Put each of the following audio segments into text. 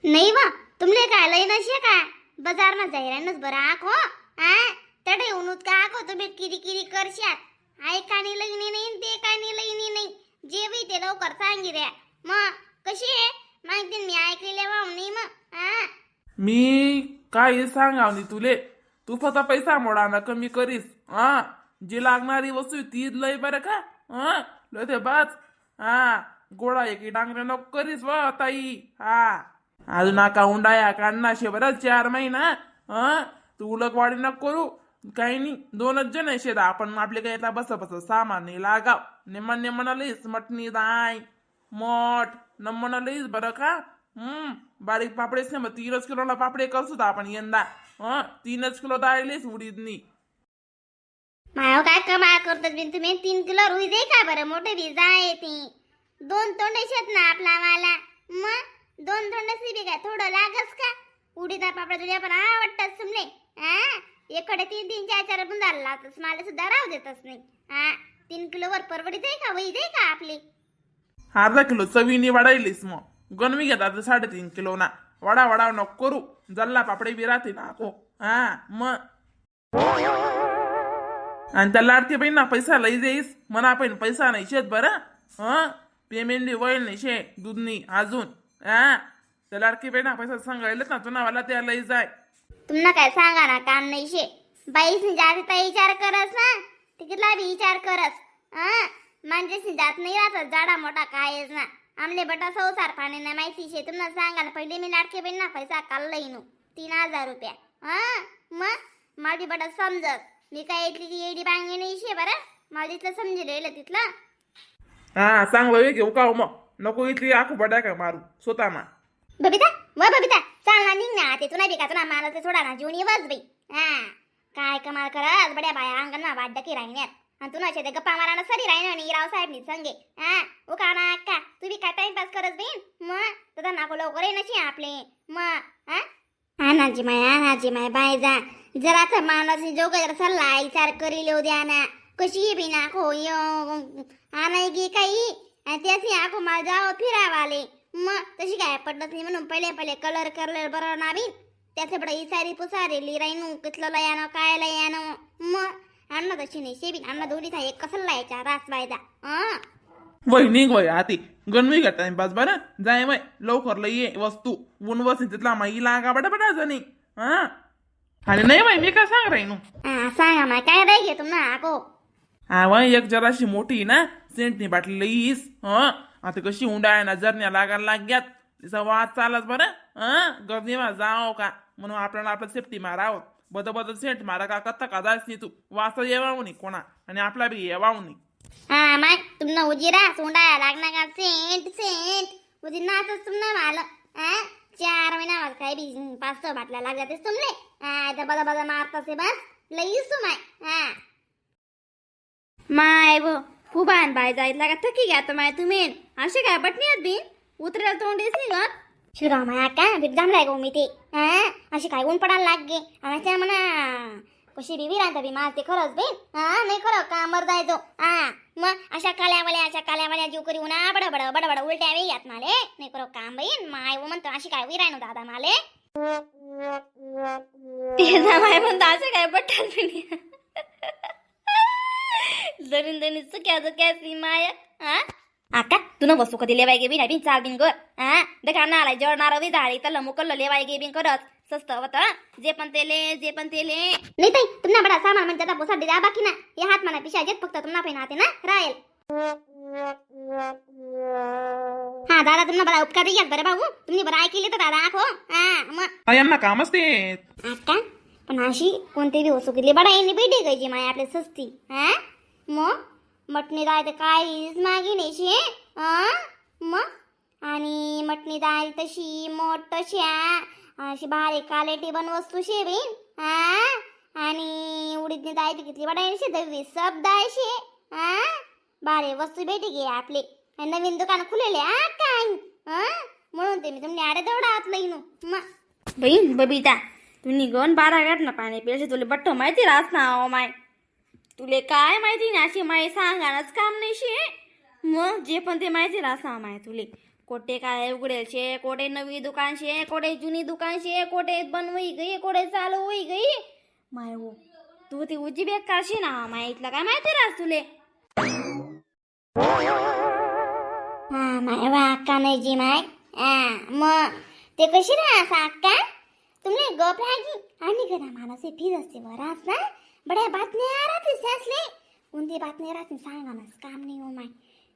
नाही वा, तुमले काय लई नशे का बाजार मा जाहिरानच बरं आखो. हा, तडे उन्हत का आखो तुम्ही किरी किरी करशात. आई कानी लईनी नाही न ते कानी लईनी नाही. जे बी ते लवकर सांगी द्या. मग कशी आहे माहिती मी ऐकलेल्या वाहून नाही मग. हा. मी काही सांगाव नाही तुले. तू फक्त पैसा मोडा ना कमी करीस. हा, जी लागणारी वस्तू आहे ती लय बरं का. हा, लय ते बाच. हा, गोळा एक डांगऱ्या नको करीस व ताई. हा, अजून नाका उंडाया काढना शे बरं 4 महिना. हा, तू उलकवाडी नको करू. काही नाही, दोनच जण आहे शेता आपण. आपल्या काही बस बस सामान नाही लागाव. निम्मा निम्मा लईस मटणी दाय मोठ नम्मन लईस बरं का. बारीक पापडेच नाही, मग 3च किलोला पापडे करतो होता आपण यंदा. हं, 3च किलो डाळ लईस उडीदनी. मायो, काय कमाल करतात बिन तुम्ही. 3 किलो रुई दे का बरं? मोठे बी जाय ती. दोन तोंडे शेत ना आपला मला. मग दोन तोंडे बी काय थोडं लागस का? उडीदा पापडा तुझ्या पण आवडतात सुमने. हा, एकडे तीन तीन चार चार पण झाला लावतस, मला सुद्धा राहू देतच नाही. हा, 3 किलो वर परवडी दे का वही दे का आपली? अर्धा किलो चवीनी वाढायलीस मग गणवी घेतात 3.5 किलो ना. वडा वडा नको करू, जल्ला पापडे बी राहते ना को. हा, मग आणि त्या लाडके बहीण ना पैसा लई देईस मना, पण पैसा नाही शेत बरं. हं, पेमेंट बी होईल नाही शे दूधनी अजून. हा, त्या लाडकी बहीण ना पैसा सांगायलाच ना तुला मला त्या लई जाय. तुम्हाला काय सांगा ना काम नाही शे. बाईस जात विचार करस ना, तिकीटला बी विचार करस. हा, म्हणजे जात नाही राहत जाडा मोठा कायच ना. आमले बटा संसार पाणी नाही माहिती शे. तुम्हाला सांगा ना, पहिले मी लाडके बहीण ना पैसा काढला इनू 3000 रुपया. हा, मग माझी बटा समजत मी काय इथली ती एडी बांगी नाही शे बरं. मला तिथलं समजेल तिथलं. हा, चांगलं घेऊ का हो मग? नको इथली आखू बड्या का मारू स्वतः मा. बबिता व बबिता, चाल ना, निघ ना. ते तुला बी का तुला मला ते सोडा ना जीवन बस बाई. हा, काय कमाल करत बड्या बाया अंगण ना वाट डकी राहिण्यात आणि तुला ते गप्पा माराना सरी राहिना आणि रावसाहेबनी संगे. हा, ओ का ना अक्का, तू बी काय टाइमपास करत बहीण. मग तुझा नाको लवकर येण्याची आपले मग. हा, आनाची माय, आनाची माय बाय जा. जरा माणूस जोग जरा सल्ला विचार करी लिहू द्या ना. कशी बी नाको यो आणाय गी काही आणि त्याची आखो मला जावं फिरावाले. मग तशी काय पडत नाही म्हणून पहिले पहिले कलर करले बरं ना बी. त्याचे बडं इसारी पुसारी लिरायनू कितलं लयानो काय लयानो. मग अण्णा तशी नाही शेबी. अण्णा दोन्हीचा एक कसं लायचा रास बायदा. हं. वय निघ वय आती गणवी घ्या टाइमपास बरं. जाय वय लवकर लई ये वस्तू ऊन बस तिथला माई लागा बडा बडा जणी. हा, आणि नाही वय मी काय सांग राही नु. हा, सांगा मा, काय राही घे तुम्हाला आको? हा वय, एक जराशी मोठी ना सेंटनी बाटली लईस. हं, आता कशी उंडाय ना जरण्या लागायला लाग्यात, तिचा वाद चालत बरं. हं, गर्दीमा जाव का म्हणून आपल्याला आपलं सेफ्टी मारावं. बद बद सेंट मारा का कत्ता का जायच नाही. तू वास येवावं नाही कोणा आणि आपला बी येवावं नाही. हा, मग तुम्हाला उजिरा सोंडाया लागणार का सेंट सेंट उजी नाचच तुम्हाला मला. हा, 4 महिना मला काय बी पाच सहा बाटल्या लागल्या तेच तुमले. हा, दबा दबा मारतासे बस लईच तू माय. हा. माय व खूप आण बाय जायला का थकी घ्या तर माय. तुम्ही असे काय बटणी बिन उतरेल तोंडीच निघत. शिवरामाया का बीट जमलाय गो मी ते. हा, अशी काय ऊन पडायला लाग गे आणि त्या म्हणा कशी बिबी राहता बी मारते खरंच बी. हा, नाही खरं का मर जायचो. हा, मग अशा काल्यावाल्या अशा काल्यावाल्या जीव करी उन्हा बड बड बड बड उलट्या वेळी यात माले नाही खरं काम बहीण. माय व म्हणतो अशी काय विरायनो दादा माले. ते जा माय म्हणतो असे काय बट्टात बिन जमीन जमीन चुक्या चुक्या माय. हा आका, तू न बसू कधी लेवाय गे बिन बिन चाल बिन कर. हा, देखा ना आलाय जळणार बी झाले तर मुकल्ल लेवाय गे बिन करत स्वस्त होत जे पण तेले जे पण तेले. नाही ताई, तुम्हाला बडा सामान म्हणजे आता पोसाडी द्या बाकी ना हे हात म्हणा पिशा जेत फक्त तुम्हाला पहिना हाते ना राहील. हा दादा, तुम्हाला बडा उपकार घ्या बरं भाऊ. तुम्ही बरं ऐकले तर दादा आखो. हा मग. हा, यांना कामच ते. आता पण अशी कोणती बी वस्तू किती बडा येणे भेटी गायची माय आपल्या सस्ती. हा, मग मटणी डाळ तर काहीच मागी नाही शे. हा, मग आणि मटणी डाळ तशी मोठ तशा अशी भारी क्वालिटी पण वस्तू शे बीन. हा, आणि उडीदनी डाळ बी किती बडा येणे शे दवी सब डाळ शे. हा, भारी वस्तू भेटी गे आपले. आणि नवीन दुकान खुलेले हा काय. हा, म्हणून ते मी तुमने आडे दौडा आत लईनू मग. बहीण बबिता, तू निघून बारा गाठ ना पाणी पिल्याशी तुला बट्ट माहिती राहत ना. ओ my, तुले काय माहिती ना अशी माय सांगानच काम नाही शे. मग जे पण ते माहिती राहा माय तुले. कोठे काय उघडेल शे, कोठे नवी दुकान शे, कोठे जुनी दुकान शे, कोठे बनवई गई, कोठे चालू होई गई. माय हो, तू ती उजी बेकार शे ना. माय, इथलं काय माहिती रास तुले? हा माय वा अक्का नाही जी माय. हा मग ते कशी राहस अक्का, तुमने गप रागी आणि घरा माणसे फीज असते बराच ना. बड्या बातम्या राहते सासले, कोणती बातमी राहते सांगा ना. काम नाही हो माय.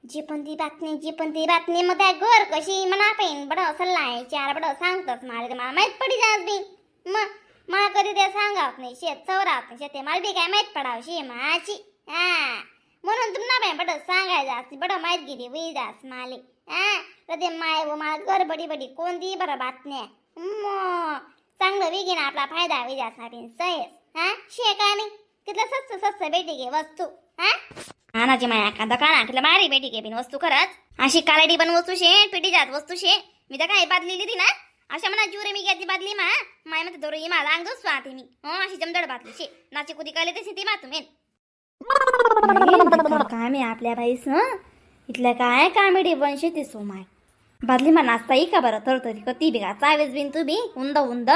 जे पण ती बातमी, जे पण ती बातमी, मग त्या घर कशी म्हणा पेन बडं सल्ला आहे चार बडं सांगतस मला ते मला माहीत पडी जात बी. मग मला कधी ते सांगावत नाही, शेत चवरावत नाही शेत, मला बी काय माहीत पडावशी माझी. हा, म्हणून तुम्हाला बाई बडं सांगायचं असते, बडं माहीत गेली वही जास माले. हा, तर ते माय व मला घर बडी बडी कोणती बरं बातम्या मग चांगलं वेगीन आपला फायदा होई जास ना सहेस. हा शे काय नाही, तिथलं स्वस्त स्वस्त भेटी घे वस्तू. हा हा ना जी माया का दुकान तिला भारी बेटी घे बिन वस्तू खरंच. अशी कालाडी पण वस्तू शे, पिटी जात वस्तू शे. मी तर काय बादली लिहिली ना, अशा म्हणा जुरे मी घेतली बादली. मा माय म्हणते दोरी मा अंग स्वाती मी हो अशी जमदड बादली शे नाची कुदी काले तशी ती मा तुम्ही काय मी आपल्या बाईस हं इथलं काय कामेडी बनशे ते सो my. बादली मा नाचता येई का बरं? तर तरी कती बी का चावेस बिन तू बी उंद उंद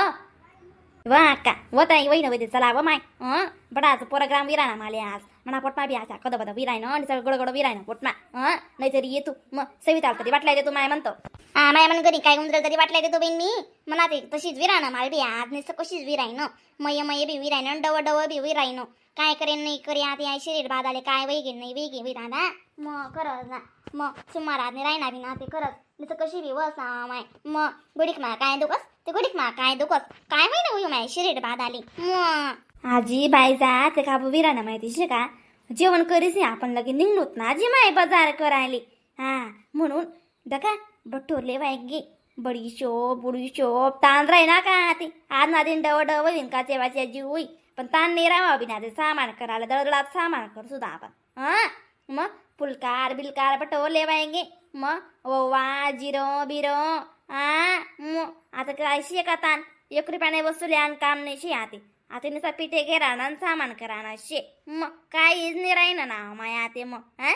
वा अक्का व ताई वही नव्हे. चला व माय. हं, बडाच प्रोग्राम विराना माले आज. म्हणा पोटमा बी आचा कद बद विरायन आणि सगळं गडगड विरायन पोटमा. हं, नाहीतरी ये तू मग सविता तरी वाटलाय दे तू माय म्हणतो. हा माय मन घरी काय उंदरल तरी वाटलाय देतो बहीण मी. म्हणा ते तशीच विराना माल बी आज नुसतं कशीच विरायन, मय मय बी विरायन, डव डव बी विरायन. काय करेन नाही करे आता या शरीर बादाले काय वैगे नाही वेगे विराना. मग खरंच ना, मग सुमारात नाही राहिना बी ना ते खरंच नुसतं कशी बी वसा माय. मग गुडीक मा काय दुखस ते गुडीक मा काय दुखस काय माहिती होई माय शरीर बादाले मग. आजी बाई जा ते का विराना माहिती शे का जेवण करीस नाही आपण लगे निघलोत ना आजी माय बाजार करायले. हा, म्हणून दका बठोरले वायगे बडीशोप बुडीशोप ताण राही ना का ते आज ना दिन डव डव होईन का तेव्हाची जीव होई पण ताण नाही राहावा बिना ते सामान करायला दळदळात सामान कर सुद्धा आपण. हा, मग फुलकार बिलकार बटोले वायगे मग ओवा जिरं बिरं. हा, मग आता काय शे का ताण एक रुपयाने वस्तू आण काम नाही शे. आते आता नुसता पिठे घे राहणार सामान कराना शे मग काय is नाही राहीना ना माया ते मग. हा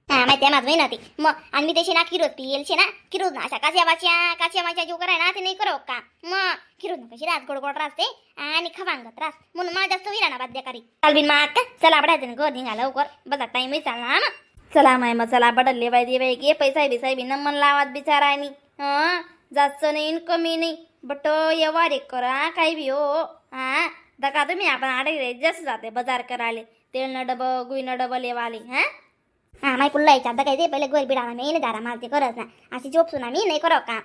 हा माहिती आहे माझं ना ते मग. आणि मी त्याशी ना किरोज पियेल शे ना किरोज ना अशा काच्या वाच्या काच्या वाच्या जीव कराय ना ते नाही करो का. मग किरोज ना कशी रात गोड गोड राहते आणि खवांगत रास म्हणून मला जास्त विराना बाध्यकारी. चाल बिन मग का चला बडायचं घर निघा लवकर बघा टाइमही चालणार ना. चला माय मग चला बडले बाई दे बाई गे पैसा बिसा बी मन लावात बिचारा आणि हं जास्त नाही न कमी नाही बट व्यवहार करा काही बी हो. हा, दका तुम्ही आपण आडे जास्त जाते बाजार करायले तेल न डबं गुई न डबं लेवाले. हा हा माय पुल्ला यायच्या आता काय ते पहिले गोल बिडाला मी नाही दारा मारते करत ना अशी झोपसू ना मी नाही करो का.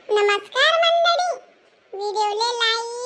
नमस्कार मंडळी, व्हिडिओले लाईक